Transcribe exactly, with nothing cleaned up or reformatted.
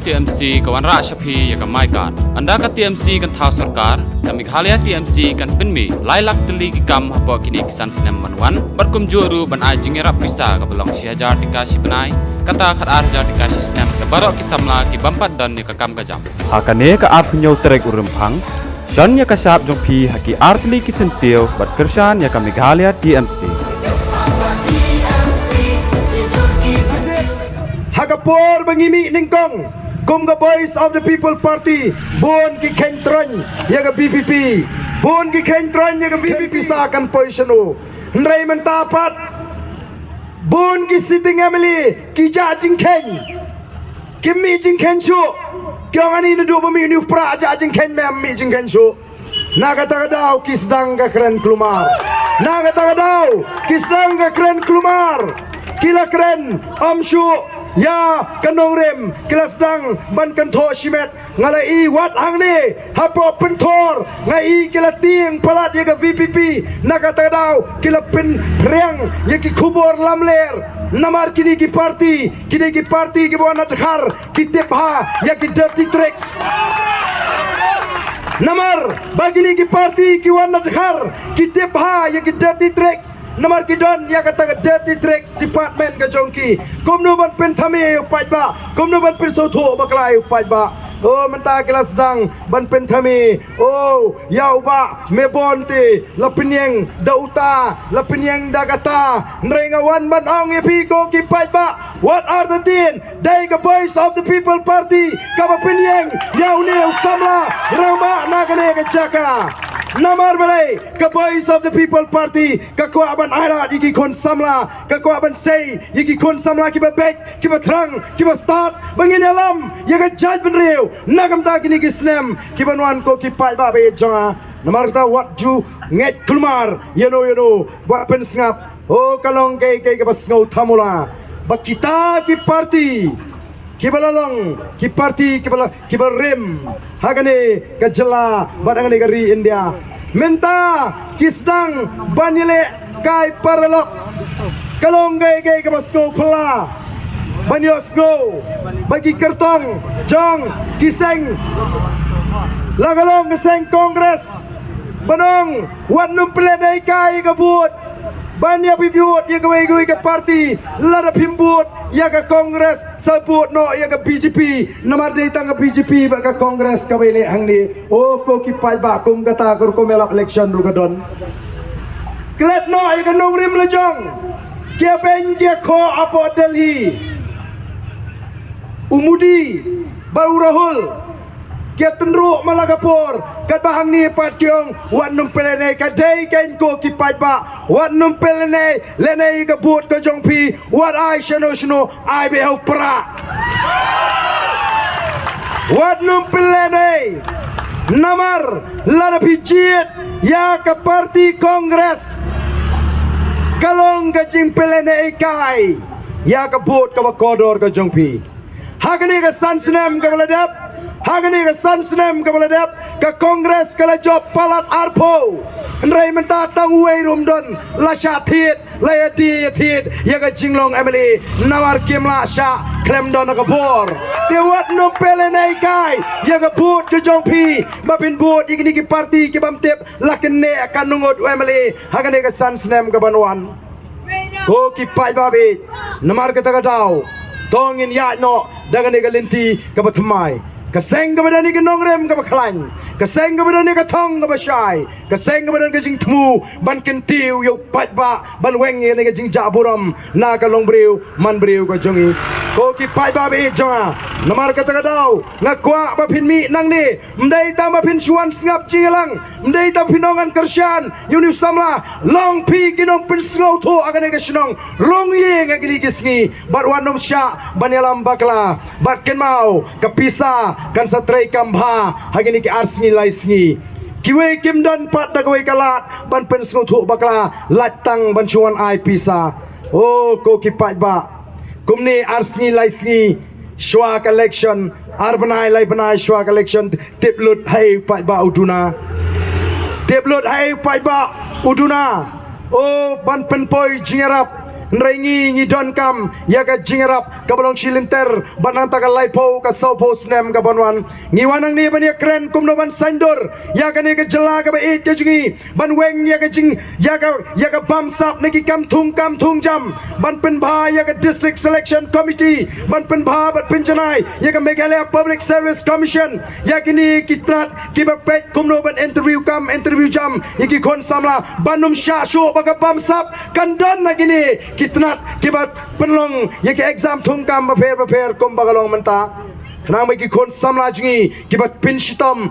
T M C ka wanrah sha phi ïa ka MyKad. Ynda ka T M C kan thaw sorkar, ka Meghalaya T M C kan pynmih lai lak tylli ki kam hapoh kine ki san snem ban wan, bad kumjuh ruh ban ai jingïarap pisa kaba long shi hajar tyngka shi bnai, kata khatar hajar tyngka shi snem, da baroh ki samla ki bym pat don ïa ka kam ka jam. Ha kane ka arphew hynñiew tarik u Rymphang, shon ïa ka shap jong phi ha ki artylli ki syntiew bad kyrshan ïa ka Meghalaya T M C. Ha ka por ba ngi mih nyngkong kum ka Voice of the People Party, bun ki kheiñ troiñ ïa ka V P P, bun ki kheiñ troiñ ïa ka V P P, pisa kan poi shano. Hynrei mynta pat bun ki sitting M L A ki jah jingkheiñ. Kim mih jingkheiñ shuh. Ki ong ani naduh ba mih une u Prah jah jingkheiñ, mem mih jingkheiñ shuh. Na kata ka daw ki sdang ka kren kulmar. Na kata ka daw ki sdang ka kren kulmar. Ki la kren ym shuh ïa ka nongrim, ki la sdang ban kynthoh shimet. Nga la ïohi wat hangne hapoh Pynthor, nga ïohi ki la tieng palat ïa ka V P P. Na kata ka daw ki la pynphriang ïa ki khubor lamler. Namar kine ki party ki dei ki party kiba wan na dkhar, ki tip bha ïa ki dirty tricks. Namar ba kine ki party ki wan na dkhar, ki tip bha ïa ki dirty tricks. Namar ki don ïa kata ka dirty tricks department ka jong ki. Kumno ban pynthame ïa u paidbah, kumno ban pynsngewthuh bakla ïa u paidbah. O, mynta ki la sdang ban pynthame. O, ïa u Bah Mebon te la pynïeng da uta, la pynïeng da kata. Hynrei nga wan ban ong ïa phi ko ki paidbah, wat artatien, dei ka Voice of the People Party kaba pynïeng ïa une u samla rangbah na kane ka jaka. Namar balei? Ka Voice of the People Party ka kwah ban ailad ïa ki khun samla, ka kwah ban sei ïa ki khun samla kiba beit, kiba thrang, kiba stad, ba ngin ïalam ïa ka jaitbynriew na ka bynta kine ki snem kiban wan ko ki paidbah ba ïeit jong nga. Namar kata wat ju ngeit kulmar ïano ïano, wat pynsngap. O, ka long kaei kaei kaba sngew thamula ba kita ki party kiba la long ki party kiba la, kiba rim ha kane ka jylla bad ha kane ka ri India, mynta ki sdang ban ïaleh kai paralok. Ka long kaei kaei kaba sngew phylla ban ïohsngew ba ki kyrtong jong ki seng, la ka long ka seng Congress, ban ong wat nym pynlehnohei kai ïa ka vote. Ban ïa phi vote ïa kawei kawei ka party, lada phim vote ïa ka Congress, sa vote noh ïa ka B J P. Namar dei tang ka B J P bad ka Congress kaba ïaleh hangne. O ko ki paidbah, kum kata ka rukom ïalap election ruh ka don. Klet noh ïa ka nongrim lajong. Ki ïabeiñ ki ïakhoh hapoh Delhi. U Modi bad u Rahul ki ïatynruh man la ka por, katba hangne pat ki ong wat nym pynlehnohei. Ka dei keiñ ko ki paidbah, wat nym pynlehnohei, lehnohei ïa ka vote ka jong phi, wat ai shano shano, ai beit ha u Prah. Wat nym pynlehnohei. Namar lada phi jied ïa ka party Congress, ka long ka jingpynlehnohei kai ïa ka vote kaba kordor ka jong phi. Ha kane ka san snem kaba la dep, ha kane ka san snem kaba la dep, ka Congress ka la jop palat arphew. Hynrei mynta tang uwei ruh ym don, la shah thied, la ïadie ïathied ïa ka jinglong M L A, namar kim lah shah khlem don ka bor. Te wat nym pynlehnohei kai ïa ka vote ka jong phi, ba phin vote ïa kine ki party ki bym tip, la kane ka nongot u M L A ha kane ka san snem kaban wan. Ko ki paidbah ba ïeit, namar kata ka daw, to ngin ïaid noh da kane ka lynti kaba thymmai. Ka seng kaba don ïa ka nongrim kaba khlaiñ, ka seng kaba don ïa ka thong kaba shai, ka seng kaba don ka jingthmu ban kyntiew ïa u paidbah, ban weng ïa kane ka jingjahburom na ka longbriew manbriew ka jong ngi. Ko ki paidbah ba ïeit jong nga, namar kata ka daw nga kwah ba phin mih nangne, ym dei tang ba phin shu wan sngap jingïalang, ym dei tang ba phin ong ngan kyrshan ïa une u samla. Long phi ki nongpynsngewthuh ha kane ka shnong, rung ïing ha kine ki sngi, bad wat nym shah ban ïalam bakla. Bad kynmaw, ka pisa kan sa treikam bha ha kine ki ar sngi lai sngi. Kiwei kim don pat da kawei ka lad ban pynsngewthuh bakla, lait tang ban shu wan ai pisa. O ko ki paidbah, kumne ar sngi lai sngi shuwa ka election, ar bnai lai bnai shuwa ka election, tip lut haei u paidbah u duna. Tip lut haei u paidbah u duna. O ban pynpoi jingïarap Hynrei ngi ngi donkam ïa ka jingïarap kaba long shilynter ban nangta ka laiphew ka sawphew snem kaban wan. Ngi wan hangne ban ïakren kumno ban saiñdur ïa kane ka jylla kaba ïeit ka jong ngi, ban weng ïa ka jing ïa ka ïa ka bamsap na ki kam thung kam thung jam, ban pynbha ïa ka District Selection Committee, ban pynbha ban pynjanai ïa ka Meghalaya Public Service Commission, ïa kine ki tnat kiba peit kumno ban interview kam interview jam ïa ki khun samla, ban ym shah shuh ba ka bamsap kan don na kine ki tnat kiba pynlong ïa ki exam thung kam bapher bapher kumba ka long mynta. Khnang ba ki khun samla jong ngi kiba pynshitom